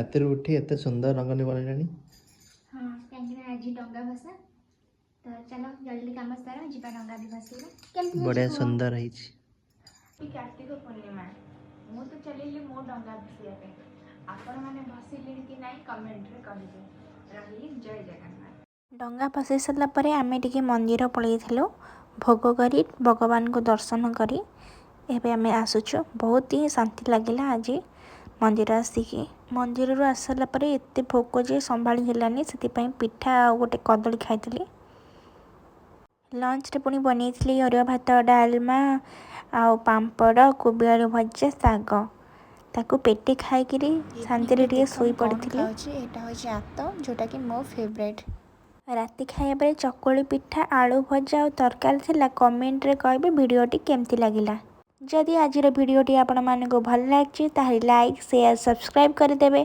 ରାତିରୁ ଉଠି ଏତେ ସୁନ୍ଦର ରଙ୍ଗୋଲି ବନେଇଲେଣି। ହଁ, କାହିଁକିନା ଆଜି ଡଙ୍ଗା ଭସା ତ। ଚାଲ, ଜଲ୍ଦି କାମ ସାର, ଯିବା ଡଙ୍ଗା ବି ଭସେଇବା। କେମିତି ହେଇଛି ବଢ଼ିଆ କୁହ? ସୁନ୍ଦର ହେଇଛି। କାର୍ତ୍ତିକ ପୂର୍ଣ୍ଣିମା। ମୁଁ ତ ଚାଲିଲି ମୋ ଡଙ୍ଗା ଭସିବା ପାଇଁ। ଆପଣମାନେ ଭସିଲେଣି କି ନାହିଁ, କମେଣ୍ଟରେ କହିବେ। ରହିଲି, ଜୟ ଜଗନ୍ନାଥ। ଡଙ୍ଗା ଭସେଇ ସାରିଲା ପରେ ଆମେ ଟିକେ ମନ୍ଦିର ପଳେଇଥିଲୁ। ଭୋଗ କରି, ଭଗବାନଙ୍କୁ ଦର୍ଶନ କରି ଏବେ ଆମେ ଆସୁଛୁ। ବହୁତ ହିଁ ଶାନ୍ତି ଲାଗିଲା ଆଜି ମନ୍ଦିର ଆସିକି। ମନ୍ଦିରରୁ ଆସିସାରିଲା ପରେ ଏତେ ଭୋକ ଯେ ସମ୍ଭାଳି ହେଲାନି। ସେଥିପାଇଁ ପିଠା ଆଉ ଗୋଟେ କଦଳୀ ଖାଇଥିଲି। ଲଞ୍ଚରେ ପୁଣି ବନେଇଥିଲି ଅରୁଆ ଭାତ, ଡାଲମା ଆଉ ପାମ୍ପଡ଼, କୋବି ଆଳୁ ଭଜା, ଶାଗ। ତାକୁ ପେଟେ ଖାଇକିରି ଶାନ୍ତିରେ ଟିକେ ଶୋଇ ପଡ଼ିଥିଲି। ଖାଉଛି, ଏଇଟା ହେଉଛି ଆତ, ଯେଉଁଟାକି ମୋ ଫେଭରାଇଟ୍। ରାତି ଖାଇବା ପରେ ଚକୁଳି ପିଠା, ଆଳୁ ଭଜା ଆଉ ତରକାରୀ ଥିଲା। କମେଣ୍ଟରେ କହିବେ ଭିଡ଼ିଓଟି କେମିତି ଲାଗିଲା। ଯଦି ଆଜିର ଭିଡ଼ିଓଟି ଆପଣମାନଙ୍କୁ ଭଲ ଲାଗିଛି, ତାହେଲେ ଲାଇକ୍, ସେୟାର, ସବସ୍କ୍ରାଇବ୍ କରିଦେବେ।